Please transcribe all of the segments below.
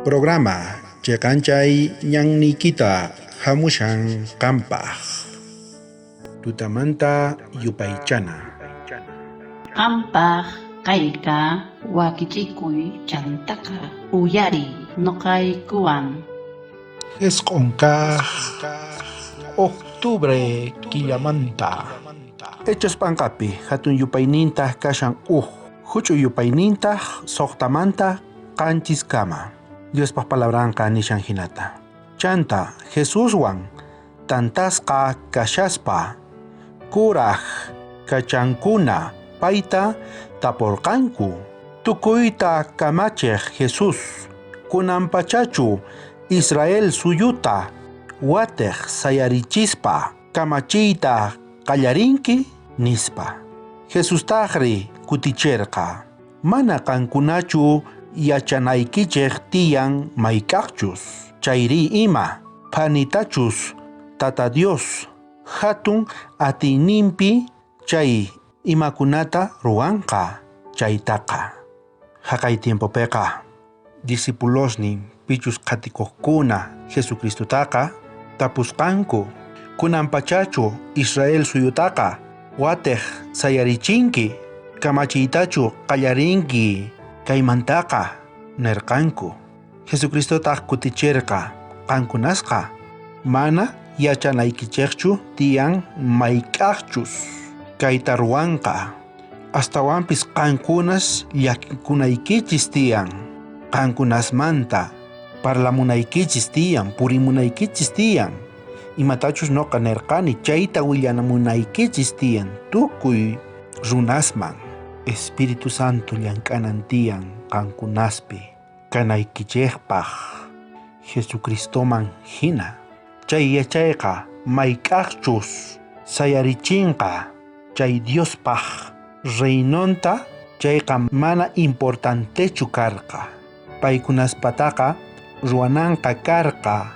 Programa cheqanchay ñanniykita hamushan qampaq. Tutamanta yupaychana. Qampaq kayqa wakichikuy chantaqa uyariy noqaykuwan. 9 kaj octubre killamanta. Hechos p'anqapi hatun yupaynintaq kashan uj, huch'uy yupaynintaq suqtamanta qanchiskama. Diospaq palabranqa nishan jinata. Chanta Jesuswan tantasqa kashaspa kuraj kachankuna payta taporqanku. Tukuyta kamachej Jesús kunanpachachu Israel suyuta watej sayarichispa kamachiyta qallarinki nispa. Jesustajri kuticherqa. Mana qankunachu yachanaykichej tiyan mayk'ajchus chayri ima phanitachus Tata Dios hatun atiyninpi chay imakunata ruwanqa chaytaqa. Jaqay tiempopeqa discipulosnin pichus qhatikuqkuna Jesucristotaqa tapusqanku kunanpachachu Israel suyutaqa watej sayarichinki kamachiytachu qallarinki kaymantaqa nerqanku. Jesucristotaq kuticherqa qankunasqa mana yachanaykichejchu tiyan mayk'ajchus kayta ruwanqa. Astawanpis qankunas llakikunaykichis tiyan qankunasmanta parlamunaykichis tiyan purimunaykichis tiyan imatachus noqa nerqani chayta willanamunaykichis tiyan tukuy runasman. Espíritu Santo llank'anan tiyan qankunaspi kanaykichejpaj Jesucristoman hina. Chay yachayqa mayk'ajchus sayarichinqa chay Diospaj reinonta chayqa mana importantechu karqa. Paykunaspataqa ruwananqa karqa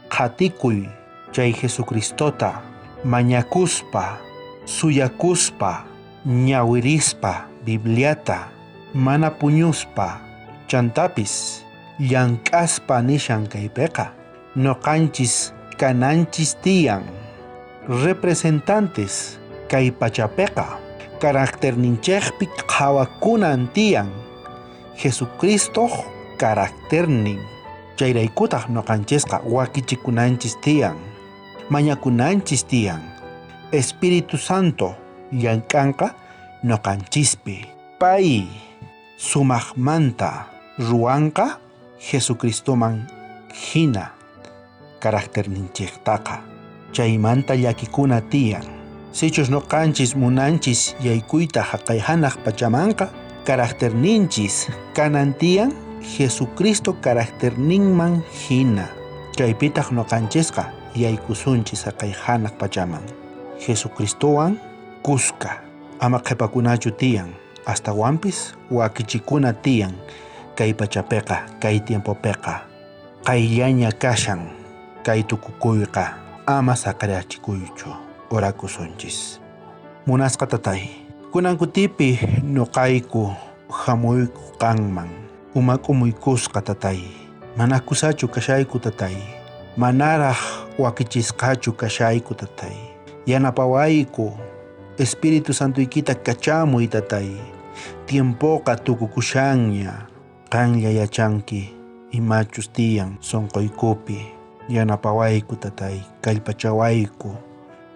qhatikuy chay Jesucristota mañakuspa suyakuspa ñawirispa Bibliata mana puñuspa chantapis llank'aspa nishan kaypiqa noqanchis kananchis tiyan representantes kay pachapiqa caracterninchejpi qhawakunan tiyan Jesucristoj caracternin chayraykutaq noqanchisqa wakichikunanchis tiyan mañakunanchis tiyan Espíritu Santo llank'anqa noqanchispi pay sumaqmanta ruwanqa Jesucristoman hina caracterninchiktaqa chaymanta llakikuna tiyan. Sichus noqanchis munanchis yaykuyta haqay hanaq pachamanqa caracterninchis kanan tiyan Jesucristo caracterninman hina. Chaypitaq noqanchisqa yaykusunchis haqay hanaq pachaman. Jesucristowan kuska ama qhipakunachu tiyan astawanpis wakichikuna tiyan kay pachapiqa kay tiempopiqa qayllaña kashan kay tukukuyqa ama saqarachikuychu orakusunchis. Munasqa tatay kunan kutipi noqayku hamuyku qanman uma k'umuykusqa tatay mana kusachu kashayku tatay manaraj wakichisqachu kashayku tatay yanapawayku Espíritu Santoykita kachamuy tatay tiempoqa tukukushanña qanlla yachanki imachus tiyan sonqoykupi yanapawayku tatay kallpachawayku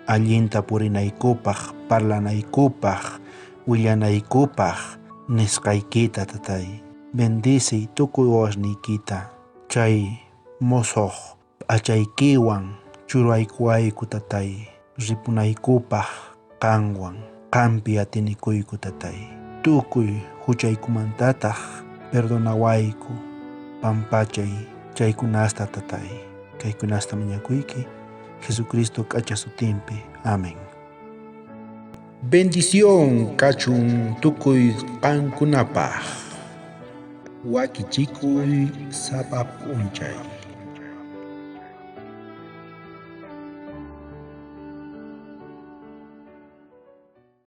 allinta purinaykupaj parlanaykupaj willanaykupaj nisqaykita tatay bendiciy tukuy wawasniykita chay mosoj p'achaykiwan churaykuwayku tatay ripunaykupaj qanwan qanpi atinikuyku tatay tukuy huchaykumantataq perdonawayku pampachay chaykunasta tatay kaykunasta mañakuyki Jesucristo k'acha sutinpi. Amén. Bendición kachun tukuy qankunapaj. Wakichikuy sapa p'unchay.